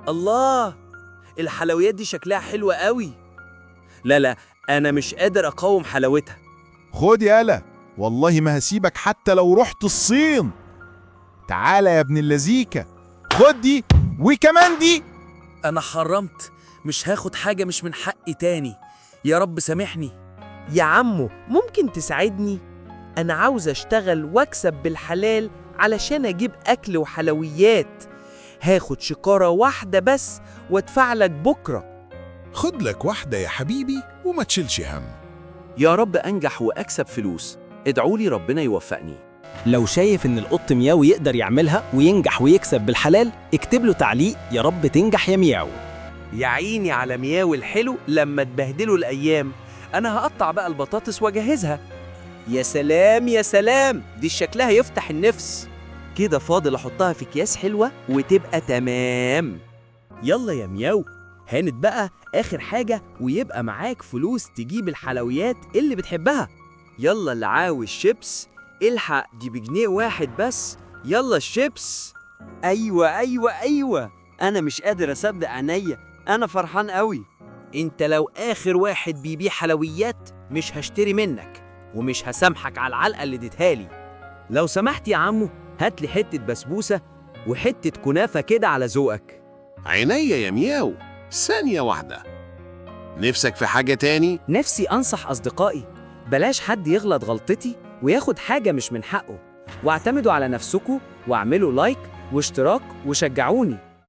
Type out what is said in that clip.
الله، الحلويات دي شكلها حلوة قوي. لا لا، أنا مش قادر أقاوم حلاوتها. خد يالا، والله ما هسيبك حتى لو رحت الصين. تعالى يا ابن اللذيكة، خد دي وكمان دي. أنا حرمت، مش هاخد حاجة مش من حقي تاني. يا رب سامحني. يا عمو، ممكن تساعدني؟ أنا عاوز أشتغل وأكسب بالحلال علشان أجيب أكل وحلويات. هاخد شكارة واحدة بس وأدفع لك بكرة. خد لك واحدة يا حبيبي وما تشيلش هم. يا رب أنجح وأكسب فلوس، ادعولي ربنا يوفقني. لو شايف إن القط مياو يقدر يعملها وينجح ويكسب بالحلال، اكتب له تعليق يا رب تنجح يا مياو. يا عيني على مياو الحلو لما تبهدله الأيام. أنا هقطع بقى البطاطس وأجهزها. يا سلام يا سلام، دي شكلها يفتح النفس. كده فاضل أحطها في أكياس حلوة وتبقى تمام. يلا يا مياو، هانت بقى آخر حاجة ويبقى معاك فلوس تجيب الحلويات اللي بتحبها. يلا اللي عاوز شيبس الحق، دي بجنيه واحد بس. يلا الشيبس. أيوة أيوة أيوة، أنا مش قادر أصدق عينيا، أنا فرحان قوي. انت لو آخر واحد بيبيع حلويات مش هشتري منك، ومش هسامحك على العلقة اللي اديتها لي. لو سمحت يا عمو، هات لي حتة بسبوسة وحتة كنافة كده على ذوقك. عينيا يا مياو، ثانية واحدة. نفسك في حاجة تاني؟ نفسي أنصح أصدقائي، بلاش حد يغلط غلطتي وياخد حاجة مش من حقه، واعتمدوا على نفسكوا واعملوا لايك واشتراك وشجعوني.